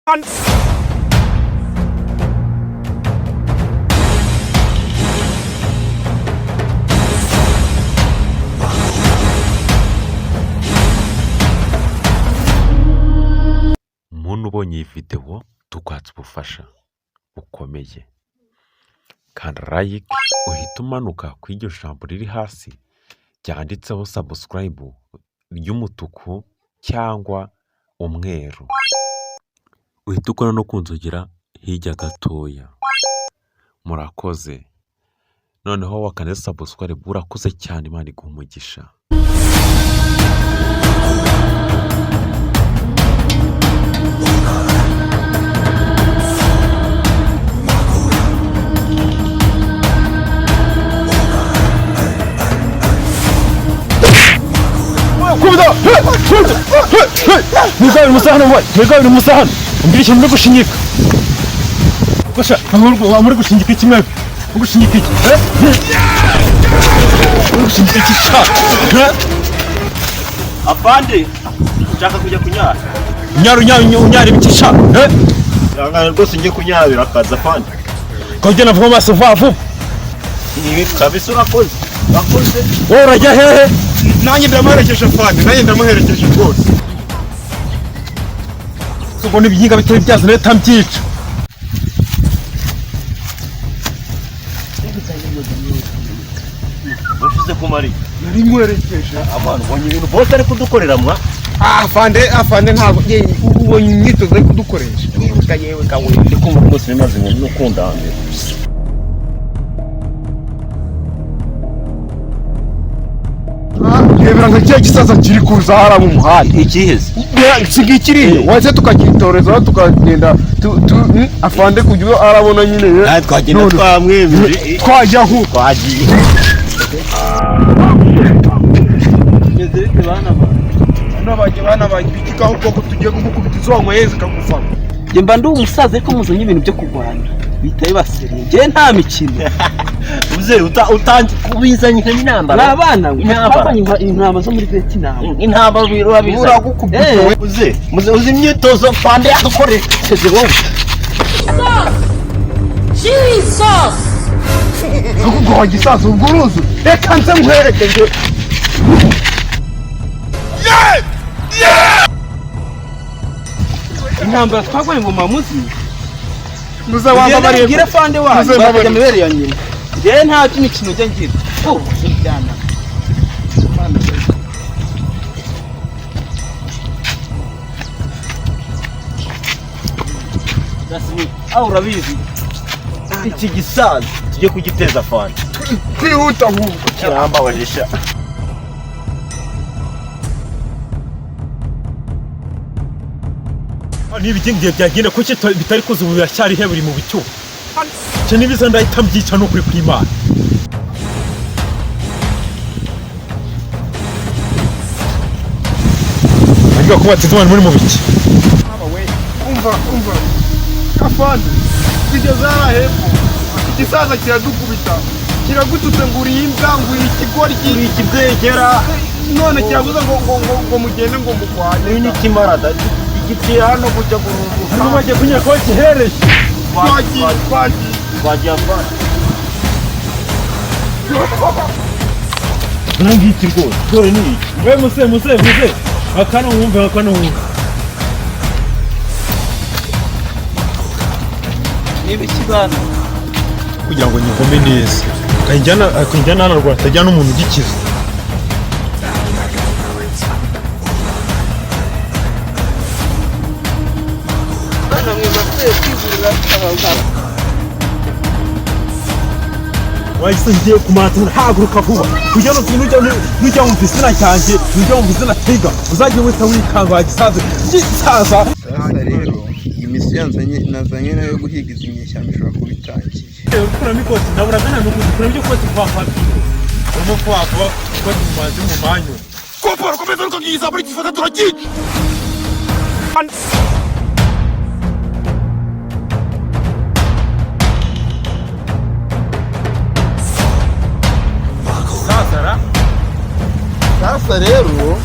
Muntu ubonye iyi videwo, tukwatse ubufasha bukomeye. Kanda like, uhite umanuka ku iryo jambo riri hasi ryanditseho subscribe ry'umutuku cyangwa umweru, uhite ukora no ku nzogera hirya gatoya. Murakoze. Noneho wakanze subscribe, urakoze cyane, Imana iguhe umugisha. Mwigabire umusa hano we, mwigabire umusa hano, umbwire ikintu muri gushinyika. Gosha, muri gushinyika iki mwebwe? Muri gushinyika iki? Eh? Muri gushinyika iki sha? Eh? Afande, nshaka kujya kunyara. Unyara, unyara, unyara ibiki sha? Eh? Ihangane rwose, njye kunyara birakaza, afande. Kagenda vuba amaso, vuba vuba. Ibi kabisa, urakoze, urakoze. Wowe urajya hehe? Nanjye ndamuherekeje, afande, nanjye ndamuherekeje rwose. Ubwo n'ibihinga bitari byazana leta mbyica. Ushize kumara. Nari nkwerekeje. Abantu ubonye ibintu bose ari kudukorera mwa. Afande, afande, ntabwo ubonye imyitozo ari kudukoresha. Yewe, yewe kawe. Ndi kumva rwose bimaze ngo nukundambira. Rebera nka kiriya gisaza kiri kuza hariya mu muhanda. Ikiheze? Iki ngiki iriya waze tukakitorezaho tukagenda afande kujya uba arabona nyine ye. Natwe twagenda. None. Twamwemeje. Twajya aho. Twagiye. Bana banjye, bana banjye, ibiki aho ubwoko tugiye kugukubita izo wanyweye zikagufama. Njye mba ndi umusaza, ariko muzanye ibintu byo kurwana bihita bibaseriye. Njye nta mikino. Uze utangi kubizanye nk'intambara. Ni abana mwe. Intambara. Twavanye intama zo muri Vietnam. Intambara urabizanye. Uragukubita we. Uze muze, uzi imyitozo fande yadukoresheje wowe. Jesus! Ubwo wagisaza ubwo uruzi, reka nze nkwereke nge. Intambara twagwanye ngo mamuzi. Muze wambabariye. Mbwire fande wanyu. Muze Bakajya mbabarire. amabere ya nyina. Njye nta by'imikino njya ngira. Oh, byana. Aho urabizi, iki gisaza tujye kugiteza fande. Kwihuta ahubwo. Kirambabaje sha. Niba igihe byagenda kuki bitari kuza ubu, biracyari he, buri mu bicyuho? Icyo nibiza ndahita mbyica, ni ukuri kw'Imana. Ariko kuba bateze abantu, muri mu biki? We, umva, umva afande, tugeze hariya hepfo igisaza kiradukubita, kiragututse ngo uri imbwa, ngo uri ikigoryi, Uri ikibwegera. None kiravuze ngo mugende ngo murwane. Uri n'ikimarada igiti hano kujya guruhuka. Hano bagiye kunyura ko giherereye. Twagiye, twagiye. Twagiye, afande. Dore ngiki rwose, dore ni iki. We muse, muse, muse, akana wumve, akana wumve. Niba ikibana. Kugira ngo nyihome neza, akajyana hano rwanda atajyana n'umuntu ugikiza. Bana mwe bakwiye kwigurira abagabo. Wahise ngiye kumanza, haguruka vuba kugira ngo nujya wumva izina cyanjye, nujya wumva izina Tiga, uzajye wita wikanga wagisaza gisaza. Sasa rero iyi misiyo nzanye nazanye nayo yo guhiga izi nyeshyamba ishobora kuba itangiye. Kuramo ikoti, ndabura gana nukuzi kuramo iryo koti vuba vuba, urimo vuba vuba ikoti mumanzi mu manyu. Koporo, komeza rukagiza muri gifata turakica. Sasa ra. Sasa rero.